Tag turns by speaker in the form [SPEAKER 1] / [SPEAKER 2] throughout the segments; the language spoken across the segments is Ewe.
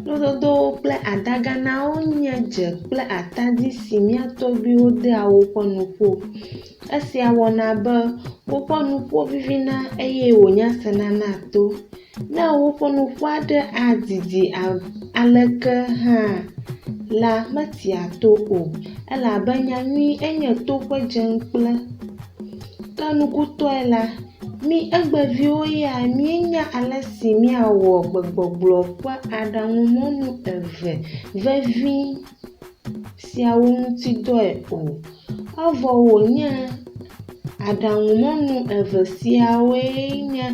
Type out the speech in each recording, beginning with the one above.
[SPEAKER 1] Lododowo kple adaganawo nye dze kple atadi si mía tɔgbuiwo dea woƒe nuƒo. Esia wɔna be woƒe nuƒo vivina eye wonya sena na to. Ne woƒe nuƒo aɖe adidi aleke hã la metia to o elabe nyanyui enye to ƒe dze kple. Ke nukutɔe la, mí egbeviwo ya míenya ale si míawɔ gbegbɔgblɔ ƒe aɖaŋumɔnu eve vevi siawo ŋuti dɔe o. Evɔ wònye aɖaŋumɔnu eve siawoe nye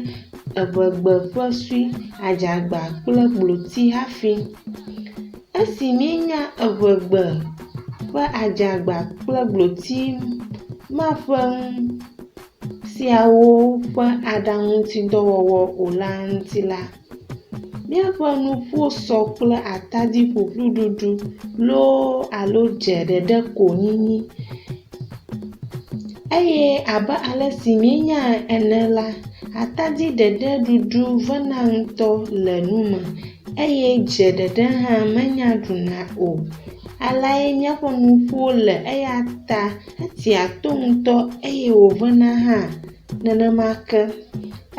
[SPEAKER 1] eŋegbe ƒe sui, adzagba kple gbloti hafi. Esi míenya eŋegbe ƒe adzagba kple gbloti ma ƒe siawo ƒe aɖaŋuŋutidɔwɔwɔ o la ŋuti la, míaƒe nuƒo sɔ kple atadi ƒuƒlu ɖuɖu loo alo dze ɖeɖe ko nyinyi. Eye abe ale si míenyae ene la, atadi ɖeɖe ɖuɖu vena ŋutɔ le nu me eye dze ɖeɖe hã menya ɖuna o. Aleae míaƒe nuƒo le eya ta etia to ŋutɔ eye wòvena hã nenema ke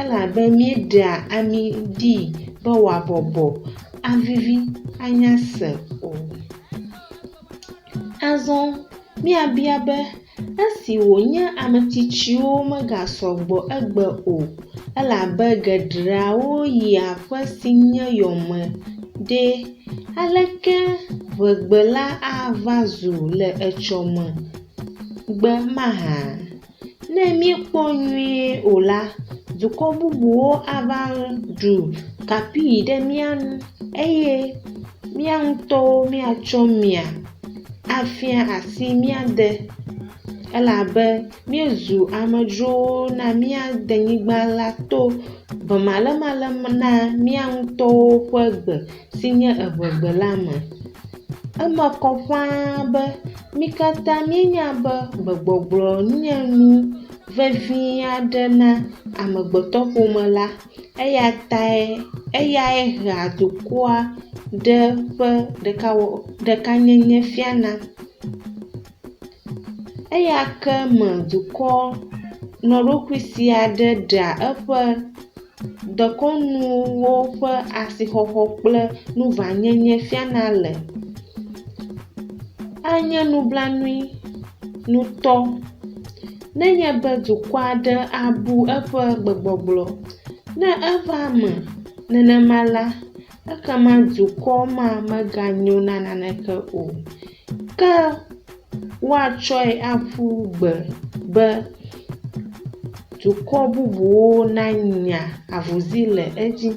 [SPEAKER 1] elabe míeɖea ami ɖii be wòabɔbɔ, avivi, anya se o. Azɔ míabia be esi wònye ame tsitsiwo megasɔ gbɔ egbe o elabe geɖeawo yi aƒe si nye yɔme ɖe, aleke ŋegbe la ava zu le etsɔme gbe mahã? Ne míekpɔ nyuie o la, dukɔ bubuwo ava ɖu kapi ɖe mía nu eye mía ŋutɔwo míatsɔ mia afia asi mía de elabe míezu amedzrowo na mía denyigba la to bemalémalé na mía ŋutɔwo ƒe gbe si nye eŋegbe la me. Eme kɔ ƒãa be mí katã míenya be gbegbɔgblɔ nye nu vevi aɖe na amegbetɔƒome la eya tae eyae hea dukɔa ɖe ƒe ɖekawɔ ɖekanyenye fiana. Eya ke me dukɔ nɔɖokuisi aɖe ɖea eƒe dekɔnuwo ƒe asixɔxɔ kple nuvanyenye fiana le. Anye nublanui ŋutɔ nenye be dukɔ aɖe abu eƒe gbegbɔgblɔ. Ne eva eme nenema la, ekema dukɔ ma meganyo na naneke o. Ke woatsɔe aƒu gbe be dukɔ bubuwo nanya avuzi le edzi.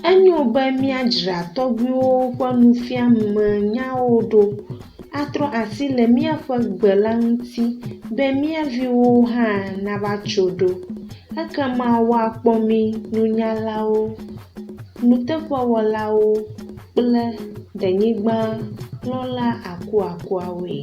[SPEAKER 1] Enyo be míadzra tɔgbuiwo ƒe nufiamenyawo ɖo atrɔ asi le míaƒe gbe la ŋuti be mía viwo hã nava tso ɖo. Ekema woakpɔ mí nunyalawo, nuteƒewɔlawo kple denyigbalɔ̃la akuakuawoe.